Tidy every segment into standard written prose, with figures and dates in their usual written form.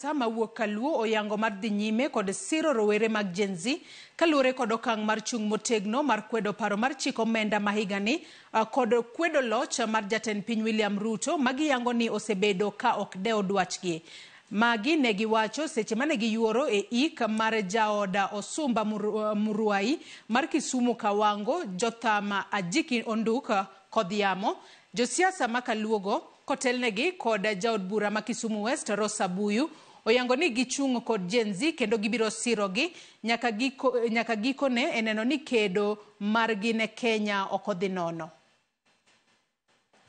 Mawuok Kaluo oyango mar dhi nyime kod siro rowere mag Gen Z kaluwore kod okang' mar chung' motegno mar kwedo paro mar chik omenda ma higani kod kwedo loch mar jatend piny William Ruto magiyango ni osebedo ka ok dew dwachgi. Magi ne giwacho seche mane giyuoro e ik mar jaoda Osumba Muruai mar Kisumu Kawango Jotham Ajiki Onduk Kodhiamo. Josiasa ma Kaluogo kotelnegi kod jaod bura ma Kisumu West Rosa Buyu oyango ni gichung' kod Gen Z kendo gibiro sirogi nyaka gikone e neno ni kedo margi ne Kenya ok odhi nono.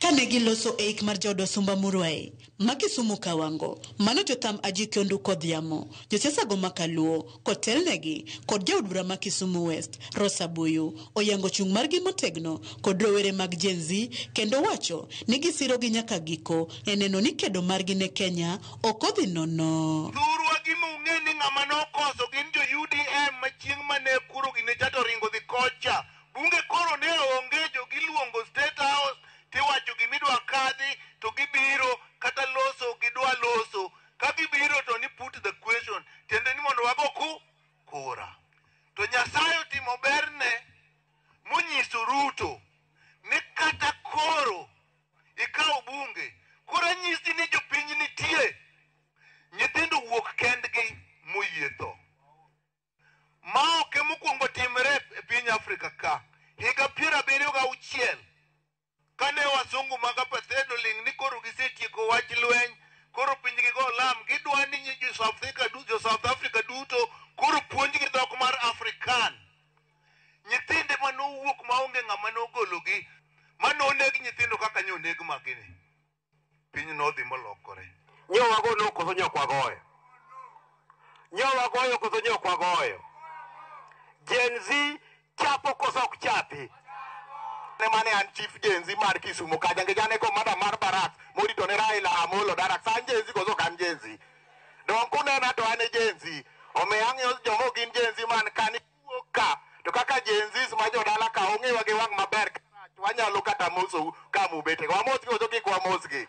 Kane giloso e ik mar jaod Osumba Muruai ma Kisumu Kawango, mano Jotham Ajiki Onduk Kodhiamo, josiasa go ma Kaluo kotelnegi kod jaod bura ma Kisumu West Rosa Buyu oyango chung' margi motegno kod rowere mag Gen Z kendo wacho ni gisirogi nyaka giko e neno ni kedo margi ne Kenya ok odhi nono. Thurwa gima ung'e ni ng'ama nokoso gin jo UDM ma chieng' mane kuro gine cha to ringo dhi kocha. Bunge koro ne onge jo giluongo State House tiwacho gimidwa kadhi to gibiro kata loso gidwa loso. Ka gibiro to ni put the question tiende ni mondo wago kura. To Nyasaye otimo berne monyiso Ruto ni kata koro ikawo bunge koro anyisi ni jopiny nitie. Nyithindo wuok kendgi moyie tho. Ma ok emokwongo timre e piny Afrika ka. Higa 76 kane wasungu mag apartheid oling' ni koro gisetieko wach lweny, koro pinygi go lam, gidwa ni jo South Africa duto koro puonjgi dhok mar Afrikaan. Nyithinde manowuok maonge ng'ama nogologi, manoneg nyithindo kaka nyo oneg magini. Piny nodhi molokore. Nyo wago no koso nyo ok wagoyo. Nyo wagoyo koso nyo ok wagoyo. Gen Z chapo koso ok chapi. Ne mane an chief Gen Z mar Kisumu kacha nikech an e commander mar barracks morito ne Raila Amolo Darak. Sa an Gen Z koso ok an Gen Z? Dong kunena to an e Gen Z. Omiyo ang'iyo joma ok gin Gen Z man ka ni wuok ka to kaka Gen Zs ma jodala ka ong'iwa gi wang' maber wanyalo kata mosou kamubete. Wamosgi koso kik wamosgi?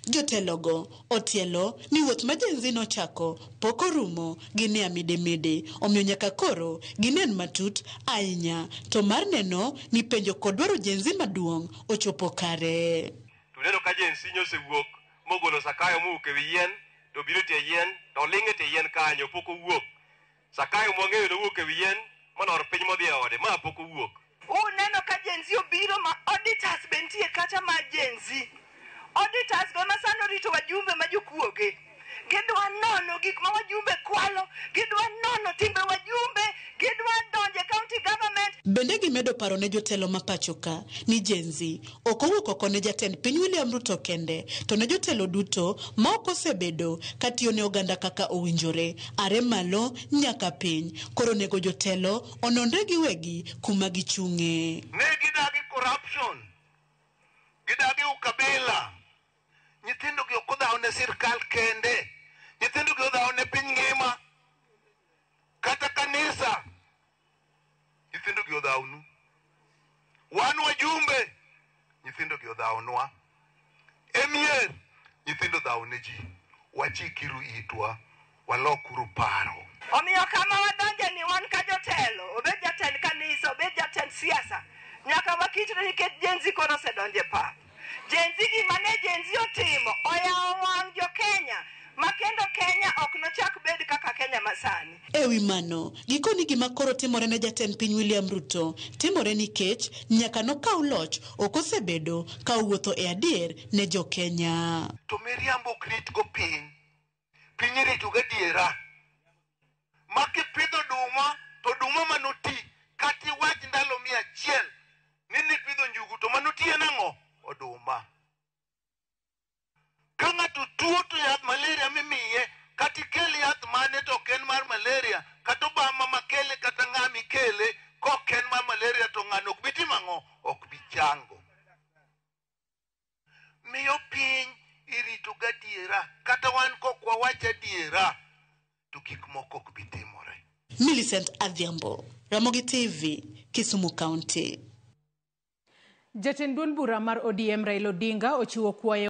Jotelogo otielo ni wuoth ma Gen Z nochako pok orumo gin e amidimidi, omiyo nyaka koro ginen matut ahinya to mar neno ni penjo kod dwaro Gen Z maduong' ochopo kare. To uneno ka Gen Z nyosewuok mogolo Sakayo mowuok ewi yien to obiro e tie yien to oling' e tie yien kanyo pok owuok. Sakayo mwang'eyo nowuok ewi yien molor piny modhi e ode ma pok owuok. Uneno ka Gen Z obiro ma auditors be nitie kacha ma Gen Z. Auditors go ema sani orito wajumbe ma jokuoge. Gidwa nono gik ma wajumbe kwalo, gidwa nono timbe wajumbe, gidwa donjo e county government. Bende gimedo paro ne jotelo ma pacho ka ni Gen Z ok owuok oko ne jatend piny William Ruto kende to ne jotelo duto ma ok osebedo katiyo ne oganda kaka owinjore are malo nyaka piny. Koro onego jotelo ononre giwegi kuma gichung'e. Ne gidagi corruption, gidagi ukabila. Nyithindo gi ok odhaw ne sirkal kende, nyithindo gi odhaw ne piny ngima, kata kanisa. Nyithindo gi odhawnu. Wan wajumbe, nyithindo gi odhawnwa. E mier, nyithindo odhaw ne ji. Wachikiru itwa, walokuru paro. Omiyo kama wadonje ni wan ka jotelo, obed jatend kanisa, obed jatend siasa, nyaka wakitre nikech Gen Z koro osedonjo e pap. Gen Z gima ne Gen Z otimo oyawo wang' jo Kenya ma kendo Kenya ok nochak bed kaka Kenya masani. Ewi mano, gikoni gima koro timore ne jatend piny William Ruto timore nikech nyaka nokaw loch ok osebedo ka owuotho e adier ne jo Kenya. To miriambo ok rit go piny. Piny irito gadiera. Ma kipidho oduma to oduma manoti kata iwach ndalo 100 ni nipidho njugu to manoti en ang'o? Oduma. Ka ng'ato tuo to yath malaria mimiye kata ikel yath mane to ok en mar malaria kata Obama makele kata ng'ama ikele kok en mar malaria to ng'ano ok bi timo ang'o? Ok bi chango. Miyo piny irito gadiera kata wan kok wawach adiera to gik moko ok bi timore. Millicent Adhiambo, Ramogi TV, Kisumu County. Jatend duond bura mar ODM Raila Odinga ochiwo kwayo